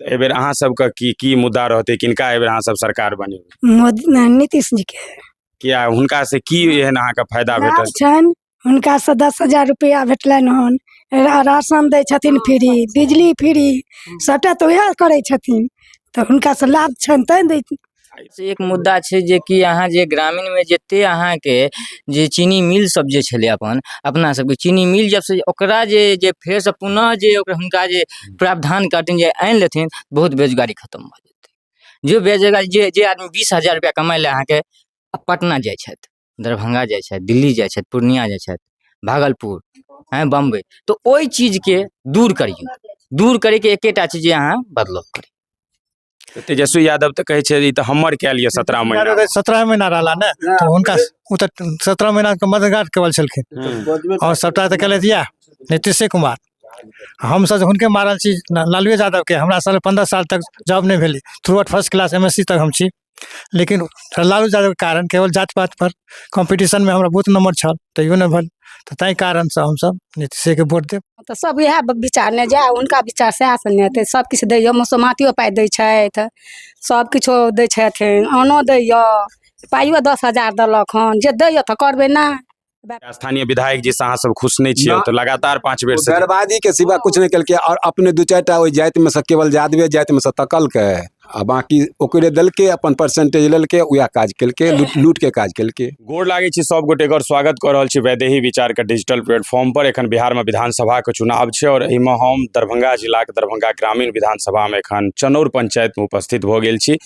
तऽ एहिबेर अहाँ सबके की की मुद्दा रहतै, किनका एहिबेर अहाँ सब सरकार बनेबै? मोदी, नीतीश जी के। किया, हुनका से की एहन अहाँके फायदा लाभ भेटल? छनि हुनकासँ, 10,000 रुपैआ भेटलनि हन, राशन दै छथिन फ्री, बिजली फ्री, सभटा तऽ उएह करै छथिन, तऽ हुनकासँ लाभ छनि तैँ दै। से एक मुद्दा छै जे कि अहाँ जे ग्रामीणमे जते अहाँके जे चीनी मिल सब जे छलै, अपन अपना सबके चीनी मिल जब से ओकरा जे जे फेरसँ पुनः जे ओकरा हुनका जे प्रावधान करथिन, जे आनि लेथिन, बहुत बेरोजगारी खतम भऽ जेतै। जे बेरोजगारी जे जे आदमी 20,000 रुपैआ कमाइ लए अहाँके पटना जाइ छथि, दरभंगा जाइ छथि, दिल्ली जाइ छथि, पूर्णिया जाइ छथि, भागलपुर, बम्बई, तऽ ओहि चीजके दूर करियौ। दूर करैके एकेटा चीज जे अहाँ बदलाव करी। तऽ तेजस्वी यादव तऽ कहै छै ई तऽ हमर कयल यऽ 17 महीना। 17 महीना रहला ने, तऽ हुनका ओ तऽ 17 महीनाके मददगार केवल छलखिन आओर सभटा तऽ केलथि इएह नीतीशे कुमार। हमसभ हुनके मारल छी, लालुए यादवके। हमरा साल 15 साल तक जॉब नहि भेलै, through out first class M S C तक हम छी, लेकिन लालू यादवके कारण केवल जाति पात पर कॉम्पिटिशनमे हमरा बहुत नम्बर छल, तैयो नहि भेल, तऽ ताहि कारणसँ हमसभ नीतीशेके वोट देब। तऽ सब इएह विचार ने जाय हुनका विचार सएह से ने हेतै। सब किछु दैया, मसोमातियो पाइ दै छथि, सब किछो दै छथिन, अन्नो दैया, पाइयो 10,000 देलक हन। जे दैया तऽ करबै ने। स्थानीय विधायक जी से अहाँ सब खुश नहि छियै? ना। तऽ लगातार 5 बेर से बर्बादी के सिवा कुछ नहि केलकै आओर अपने दू चारिटा ओहि जातिमे सँ, केवल जादवे जातिमे सँ तकलकै आ बाँकी ओकरे देलकै, अपन परसेंटेज लेलकै, उएह काज केलकै, लूट लूटके काज केलकै। गोर लागै छी सब गोटे और स्वागत कऽ रहल छी वैदेही विचार के डिजिटल प्लेटफॉर्म पर। एखन बिहार में विधानसभा के चुनाव छै और एहिमे हम दरभंगा जिलाके दरभंगा ग्रामीण विधानसभा में एखन चनौर पंचायत में उपस्थित भऽ गेल छी।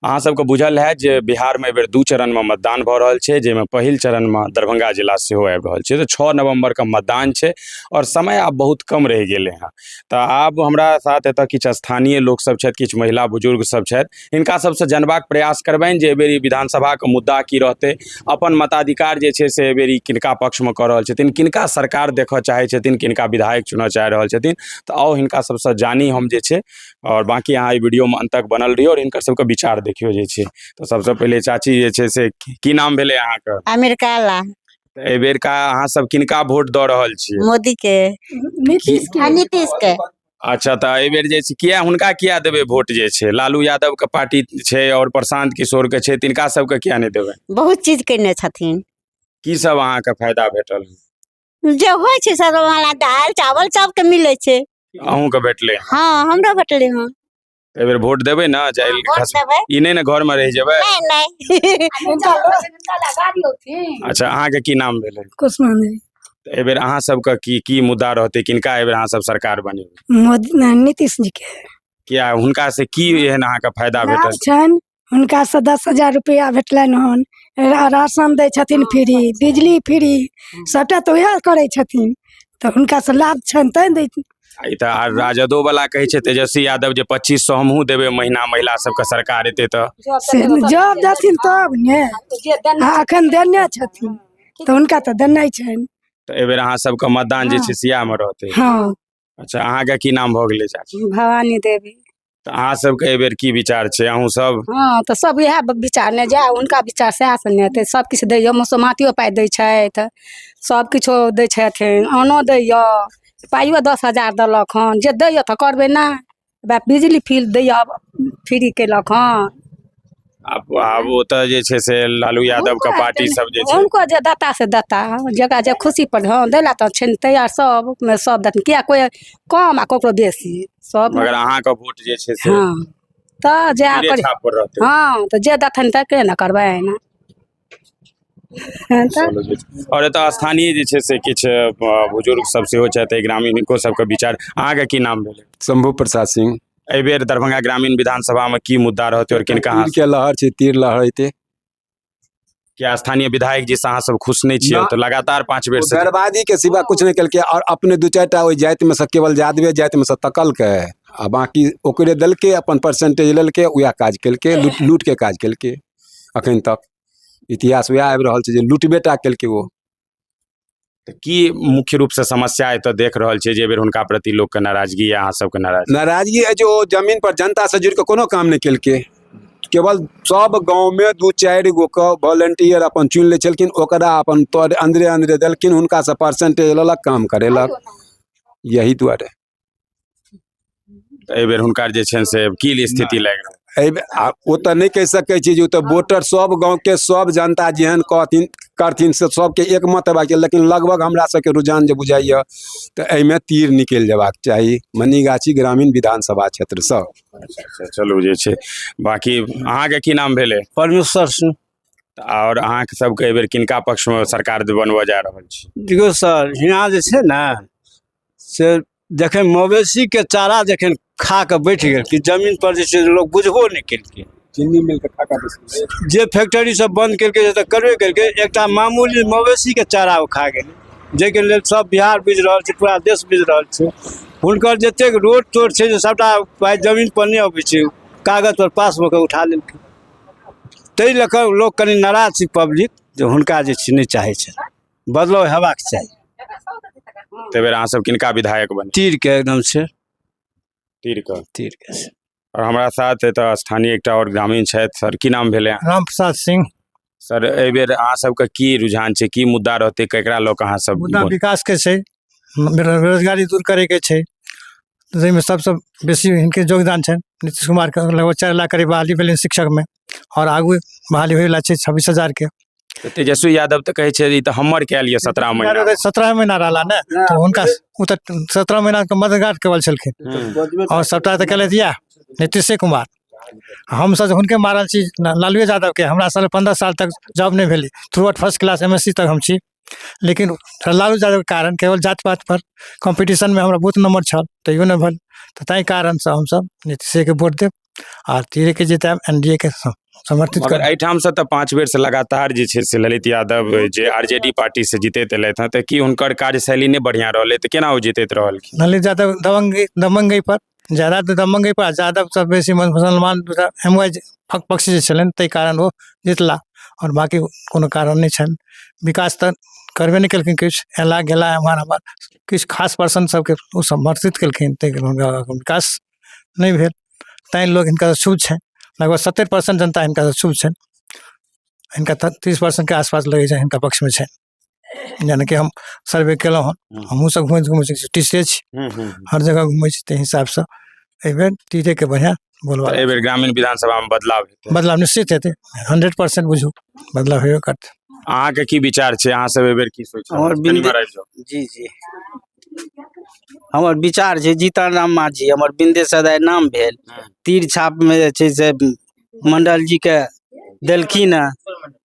अहाँ सबके बुझल हैत जे बिहार में एहिबेर 2 चरण में मतदान भऽ रहल छै, जाहिमे पहिल चरण में दरभंगा जिला सेहो आबि रहल छै। तऽ 6 नवंबर के मतदान छै और समय आब बहुत कम रहि गेलै हँ। तऽ आब हमरा साथ एतऽ किछु स्थानीय लोक सब छथि, किछु महिला बुजुर्ग सब छथि, हिनका सबसँ जानबाक प्रयास करबनि जे एहिबेर ई विधानसभाके मुद्दा की रहतै, अपन मताधिकार जे छै से एहिबेर ई किनका पक्षमे कऽ रहल छथिन, किनका सरकार देखऽ चाहै छथिन, किनका विधायक चुनऽ चाहि रहल छथिन। तऽ आउ हिनका सबसँ जानी हम जे छै, आओर बाँकी अहाँ एहि वीडियोमे अन्त तक बनल रहियौ आओर हिनकर सबके विचार देखियौ जे छै। तऽ सबसँ पहिले चाची जे छै से की नाम भेलै अहाँके? अमेरिका। तऽ एहिबेरका अहाँ सब किनका वोट दऽ रहल छियै? मोदी के। नीतीश के। नीतीश के। अच्छा, तऽ एहिबेर जे छै किया हुनका किया देबै वोट जे छै? लालू यादव के पार्टी छै और प्रशांत किशोर के छै, तिनका सबके किया नहि देबै? बहुत चीज केने छथिन। की सब अहाँके फायदा भेटल? जे होइ छै सब वाला, दालि चावल सबके मिलै छै। अहूँके भेटलै? हँ, हमरो भेटलै हँ। एहिबेर वोट देबै ने? जाहि वोट देबै। ई नहि ने घरमे रहि जेबै? नहि नहि। अच्छा, अहाँके की नाम भेलै? कुसुमा देवी। तऽ एहिबेर अहाँ सबके की की मुद्दा रहतै, किनका एहिबेर अहाँ सब सरकार बनेबै? मोदी, नीतीश जी के। किया, हुनका से की एहन अहाँके फायदा लाभ भेटल? छनि हुनकासँ, 10,000 रुपैआ भेटलनि हन, राशन दै छथिन फ्री, बिजली फ्री, सभटा तऽ उएह करै छथिन, तऽ हुनकासँ लाभ छनि तैँ दै। ई तऽ आर राजदो वाला कहै छै तेजस्वी यादव जे 2500 हमहूँ देबै महीना महिला सबके, सरकार एतै तऽ। से जब देथिन तब ने, आ एखन देने छथिन तऽ हुनका तऽ देनाइ छनि। तऽ एहिबेर अहाँ सबके मतदान जे छै सियामे रहतै? हँ। अच्छा, अहाँके की नाम भऽ गेलै चाची? भवानी देवी। तऽ अहाँ सबके एहिबेर की विचार छै अहूँ सब? हँ, तऽ सब इएह विचार ने जाय हुनका विचार सएह से ने हेतै। सब किछु दैया, मसोमातियो पाइ दै छथि, सब किछो दै छथिन, अन्नो दैया, पाइयो 10,000 देलक हन। जे दैया तऽ करबै ने। बिजली फिल दैया, फ्री केलक हन। आब ओतऽ जे छै से लालू यादव के पार्टी सब जे छै हुनको जे देता से देता, जकरा जे खुशी पर। हँ, दै लए तऽ छै तैयार, सब मे सब देथिन, किया कोइ कम आ ककरो बेसी, सब। मगर अहाँके वोट जे छै से हँ, तऽ जे तीरे करी छाप पर रहतै। हँ, तऽ जे देथिन तकरे ने करबै ने। हँ, तऽ चलू जे छै। आओर एतऽ स्थानीय जे छै से किछु बुजुर्ग सब सेहो छथि एहि ग्रामीण, हिनको सबके विचार। अहाँके की नाम भेलै? शंभू प्रसाद सिंह। एहिबेर दरभंगा ग्रामीण विधानसभा में की मुद्दा रहतै और किनका अहाँ तीर के लहर छै, तीर लहरेतै। किया, स्थानीय विधायक जी से अहाँ सब खुश नहि छियै? ना। तऽ लगातार 5 बेर से बर्बादी के सिवा कुछ नहि केलकै आओर अपने दू चारिटा ओहि जातिमे सँ, केवल जादवे जातिमे सँ तकलकै आ बाँकी ओकरे देलकै, अपन परसेंटेज लेलकै, उएह काज केलकै, लूट लूटके काज केलकै। अखन तक इतिहास उएह आबि रहल छै जे लूटबे टा केलकै ओ। तऽ की मुख्य रूप से समस्या एतऽ देख रहल छै जे एहि बेर हुनका प्रति लोक के नाराजगी या अहाँ सबके नाराजगी? नाराजगी अछि, ओ जमीन पर जनता से जुड़ि कऽ कोनो काम नहि केलकै। केवल सब गाँवमे दू चारि गो के वॉलेंटियर अपन चुनि लै छलखिन, ओकरा अपन तर अन्दरे अन्दरे देलखिन, हुनकासँ परसेंटेज लेलक, काम करेलक, यही दुआरे। तऽ एहि बेर हुनकर जे छनि से की स्थिति लागि रहल? एहि आ ओ तऽ नहि कहि सकै छी जे ओ तऽ वोटर सब गाँवके सब जनता जेहन कहथिन करथिन से सबके एकमत हेबाक चाही, लेकिन लगभग हमरा सबके रुझान जे बुझाइए तऽ एहिमे तीर निकलि जेबाक चाही मनीगाछी ग्रामीण विधानसभा क्षेत्रसँ। अच्छा, चलू जे छै बाँकी अहाँके की नाम भेलै? परमेश्वर सिंह। आओर अहाँके सबके एहि बेर किनका पक्षमे सरकार बनबऽ जा रहल छी? देखियौ सर, हियाँ जे छै ने से जखन मवेशीके चारा जखन खा कऽ बैठ गेल कि जमीन पर जे छै लोक बुझबो नहि केलकै। चीनी मिलके खा जे फैक्ट्री सब बंद केलकै से तऽ करबे केलकै, एकटा मामूली मवेशीके चारा ओ खा गेलै, जाहिके लेल सब बिहार बुझि रहल छै, पूरा देश बुझि रहल छै। हुनकर जतेक रोड तोड छै से सबटा पाइ जमीन पर नहि अबै छै, कागज पर पास भऽ कऽ उठा लेलकै। ताहि लऽ कऽ लोक कनि नाराज छै, पब्लिक जे हुनका जे छै नहि चाहै छै, बदलाव हेबाक चाही। तऽ एहि बेर अहाँ सब किनका विधायक बने? तीरके एकदम छै। तीरके? तीरके छै। आओर हमरा साथ एतऽ स्थानीय एकटा आओर ग्रामीण छथि। सर, की नाम भेलै? राम प्रसाद सिंह। सर, एहि बेर अहाँ सबके की रुझान छै, की मुद्दा रहतै, केकरा लऽ कऽ अहाँ सब? मुद्दा विकासके छै, बेरोजगारी दूर करैके छै, जाहिमे सबसँ बेसी हिनके योगदान छनि नीतीश कुमारके। लगभग 4 लाख करीब बहाली भेलनि शिक्षकमे आओर आगू बहाली होइवला छै 26,000के। तऽ तेजस्वी यादव तऽ कहै छै ई तऽ हमर कयल यऽ 17 महीना। 17 महीना रहला ने तऽ हुनका ओ तऽ 17 महीनाके मददगार केवल छलखिन आओर सबटा तऽ केलथि इएह नीतीशे कुमार। हमसब हुनके मारल छी, लालुए यादवके। हमरा सब 15 साल तक जॉब नहि भेलै, through out first class M S C तक हम छी, लेकिन लालू यादवके कारण केवल जात पात पर कॉम्पिटिशनमे हमरा बहुत नम्बर छल तैयो नहि भेल, तऽ ताहि कारणसँ हमसब नीतीशेके वोट देब आओर तीरेके जितायब, एन डी ए के समर्थित मगर करब। एहिठामसँ तऽ 5 बेरसँ लगातार जे छै से ललित यादव जे आर जे डी पार्टीसँ जीतैत एलथि हँ, तऽ की हुनकर कार्यशैली नहि बढ़िआँ रहलै तऽ केना ओ जीतैत रहलखिन? ललित यादव दबंगई पर ज्यादा तऽ दबंगई पर यादव सब बेसी मुसलमान एम वाइ पक्ष जे छलनि ताहि कारण ओ जितला, आओर बाँकी कोनो कारण नहि छनि। विकास तऽ करबे नहि केलखिन, किछु अयला गेला एम्हर एम्हर किछु खास पर्सन सबके ओ समर्थित केलखिन, ताहिके हुनका विकास नहि भेल, तैँ लोक हिनका शुभ छनि। लगभग 70% जनता हिनका शुभ छनि, हिनका 30%के आसपास लगै छै हिनका पक्षमे छनि। यानि कि हम सर्वे केलहुँ हँ, हमहूँ सब घुमैत घुमैत छी, टीचरे छी, हर जगह घुमै छी, ताहि हिसाबसँ एहिबेर तीरेके बढ़िआँ बोलबा। एहि बेर ग्रामीण विधानसभामे बदलाव हेतै? बदलाव निश्चित हेतै, 100% बुझू बदलाव हेबे करतै। अहाँके की विचार छै, अहाँ सब एहि बेर की सोचि रहल हमर छी? कनि बिंदु- इम्हर आबि जाउ। जी जी, हमर विचार छै जीतन राम मांझी, हमर बिंदे सदाय नाम भेल। तीर छापमे जे छै से मंडल जीके देलखिन हँ,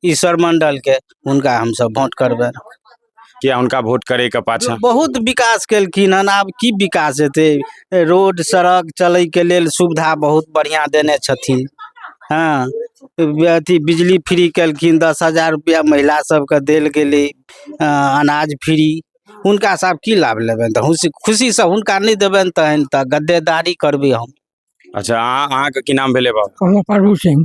ईश्वर मंडलके, हुनका हमसब वोट करबै। किया हुनका वोट करैके पाछा? बहुत विकास केलखिन हन, आब की विकास हेतै? रोड सड़क चलैके लेल सुविधा बहुत बढ़िआँ देने छथिन। हँ, अथी बिजली फ्री केलखिन, 10,000 रुपैआ महिला सबके देल गेलै, अनाज फ्री। हुनका से आब की लाभ लेबनि? तऽ खुशीसँ हुनका नहि देबनि तहन तऽ गद्देदारी करबै हम। अच्छा, अहाँके की नाम भेलै बाबू? हमर प्रभु सिंह।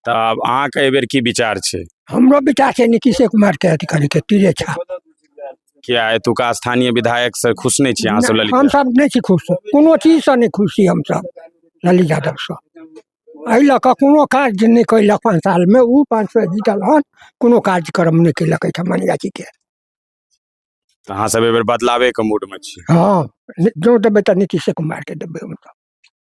तऽ आब अहाँके एहि बेर की विचार छै? हमरो विचार छै नीतीशे कुमारके अथी करैके, तीरे छाप। किया, एतुका स्थानीय विधायक से खुश नहि छी अहाँ सब? ललित हमसब नहि छी खुश, कोनो चीजसँ नहि खुश छी हमसब ललित यादवसँ। एहि लऽ कऽ कोनो काज नहि कयलक 5 सालमे, ओ 5 साल जीतल हन, कोनो कार्यक्रम नहि कयलक एहिठाम मनिगाछीके। तऽ अहाँ सब एहि बेर बदलावेके मूडमे छी? हँ, जँ देबै तऽ नीतीशे कुमारके देबै हमसब।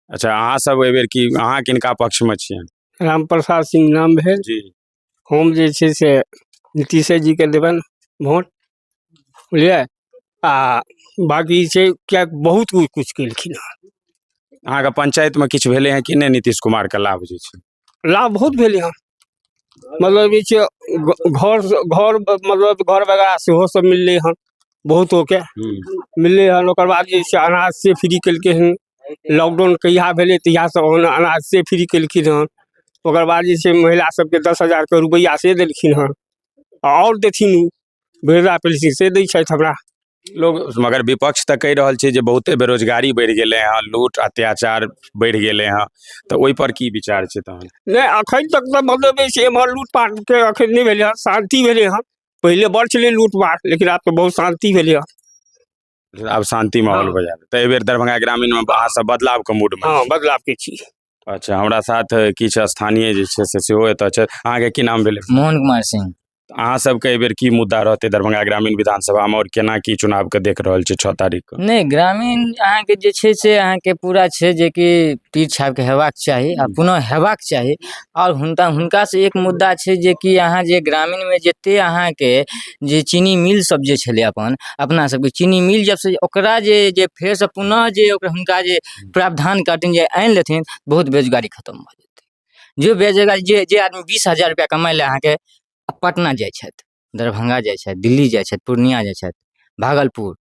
अच्छा, अहाँ सब एहि बेर की, अहाँ किनका पक्षमे छियै? राम प्रसाद सिंह नाम भेल। जी। हम जे छै से नीतीशे जीके देबनि वोट, बुझलियै? आ बाँकी छै किएक बहुत किछु केलखिन हँ। अहाँके पंचायतमे किछु भेलै हँ कि नहि नीतीश कुमारके लाभ जे छै? लाभ बहुत भेलै हँ, मतलब जे छै घर घर मतलब घर वगैरह सेहो सब मिललै हन, बहुतोके मिललै हन। ओकर बाद जे छै अनाज से फ्री केलकै हन, लॉकडाउन कहिया भेलै तहियासँ अनाज से फ्री केलखिन हन। ओकर बाद जे छै महिला सबके 10,000के रुपैआ से देलखिन हन, आओर देथिन वृद्धा पेंशन से दै छथि हमरा। लोग मगर विपक्ष तऽ कहि रहल छै जे बहुते बेरोजगारी बढ़ि गेलै हँ, लूट अत्याचार बढ़ि गेलै हँ, तऽ ओहि पर की विचार छै तहन? नहि, अखन तक तऽ मतलब जे छै एम्हर लूटपाटके अखन नहि भेलै हँ, शान्ति भेलै हँ। पहिले बड़ छलै लूटपाट, लेकिन आब तऽ बहुत शान्ति भेलै हँ। आब शान्ति माहौल भऽ जायत। तऽ एहि बेर दरभंगा ग्रामीणमे अहाँ सब बदलावके मूडमे? हँ, बदलावके छी। अच्छा, हमरा साथ किछु स्थानीय जे छै से सेहो एतऽ छै। अहाँके की नाम भेलै? मोहन कुमार सिंह। तऽ अहाँ सबके एहिबेर की मुद्दा रहतै दरभंगा ग्रामीण विधानसभामे आओर केना की चुनावके देख रहल छी 6 तारीखके? नहि, ग्रामीण अहाँके जे छै से अहाँके पूरा छै जेकि तीर छापके हेबाक चाही आ पुनः हेबाक चाही। आओर हुनकासँ एक मुद्दा छै जेकि अहाँ जे ग्रामीणमे जते अहाँके जे चीनी मिल सब जे छलै अपना सबके चीनी मिल जब से ओकरा जे जे फेरसँ पुनः जे ओकरा हुनका जे प्रावधान करथिन जे आनि लेथिन, बहुत बेरोजगारी खतम भऽ जेतै। जे बेरोजगारी जे आदमी 20,000 रुपैआ कमाइ लए अहाँके पटना जाइ छथि, दरभंगा जाइ छथि, दिल्ली जाइ छथि, पूर्णिया जाइ छथि, भागलपुर,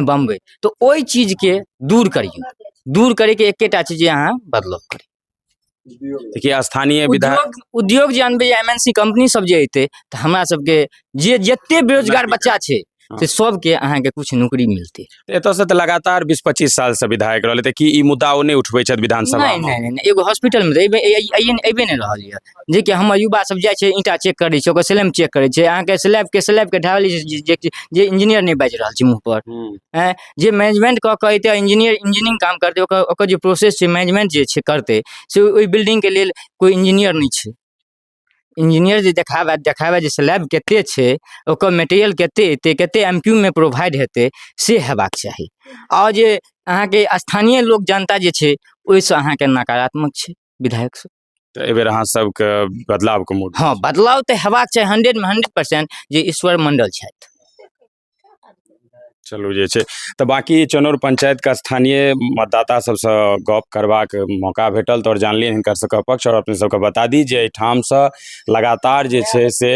बम्बई, तऽ ओहि चीजके दूर करियौ। दूर करैके एकेटा चीज जे अहाँ बदलाव करियौ। देखिए स्थानीय विधायक उद्योग जे अनबै, MNC company सब जे एतै तऽ हमरा सबके जे जते बेरोजगार बच्चा छै से सबके अहाँके कुछ नौकरी मिलतै। एतऽसँ तऽ लगातार 20-25 सालसँ विधायक रहलै, तऽ की ई मुद्दा ओ नहि उठबै छथि विधानसभा? नहि नहि नहि, एगो हॉस्पिटलमे तऽ अइबे नहि रहल यऽ, जेकि हमर युवा सब जाइ छै, ईंटा चेक करै छै, ओकर स्लैब चेक करै छै, अहाँके स्लैबके ढाल जे इंजीनियर नहि बाजि रहल छै मुँहपर, जे मैनेजमेंट कऽ कऽ एतै, इंजीनियरिंग काम करतै, ओकर जे प्रोसेस छै, मैनेजमेंट जे छै करतै, से ओहि बिल्डिंगके लेल कोइ इंजीनियर नहि छै। इंजीनियर जे देखाबै जे स्लैब कते छै, ओकर मटेरियल कते एतै, कते एम क्यू मे प्रोवाइड हेतै, से हेबाक चाही। आओर जे अहाँके स्थानीय लोक जनता जे छै ओहिसँ अहाँके नकारात्मक छै विधायकसँ। तऽ एहिबेर अहाँ सबके बदलावके मूड? हँ, बदलाव तऽ हेबाक चाही 100मे 100% जे ईश्वर मंडल छथि। चलू जे छै तऽ बाँकी चनौर पंचायतके स्थानीय मतदाता सबसँ गप करबाक मौका भेटल तऽ आओर जानलियै हिनकर सबके पक्ष। आओर अपने सबके बता दी जे एहिठामसँ लगातार जे छै से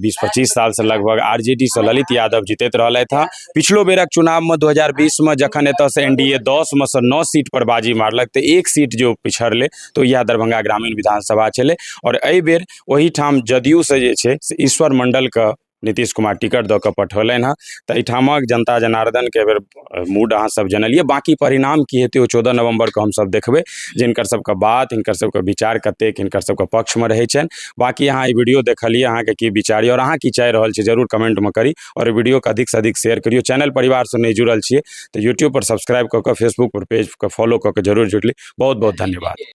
20-25 सालसँ लगभग RJD सँ ललित यादव जीतैत रहलथि हँ। पिछलो बेरक चुनावमे 2020मे जखन एतऽसँ NDA 10मे सँ 9 सीट पर बाजी मारलक तऽ 1 सीट जो पिछड़लै तऽ इएह दरभंगा ग्रामीण विधानसभा छलै। आओर एहि बेर ओहिठाम जदयूसँ जे छै से ईश्वर मंडलके नीतीश कुमार टिकट दऽ कऽ पठौलनि हँ। तऽ एहिठामक जनता जनार्दनके एहिबेर मूड अहाँ सब जनलियै। बाँकी परिणाम की हेतै ओ 14 नवम्बरके हमसब देखबै जे हिनकर सबके बात, हिनकर सबके विचार कतेक हिनकर सबके पक्षमे रहै छनि। बाँकी अहाँ ई वीडियो देखलियै, अहाँके की विचार यऽ आओर अहाँ की चाहि रहल छी जरूर कमेंटमे करी आओर ई वीडियोके अधिकसँ अधिक शेयर करियौ। चैनल परिवारसँ नहि जुड़ल छियै तऽ यूट्यूबपर सब्सक्राइब कऽ कऽ फेसबुकपर पेजके फॉलो कऽ कऽ जरूर जुड़ली। बहुत बहुत धन्यवाद।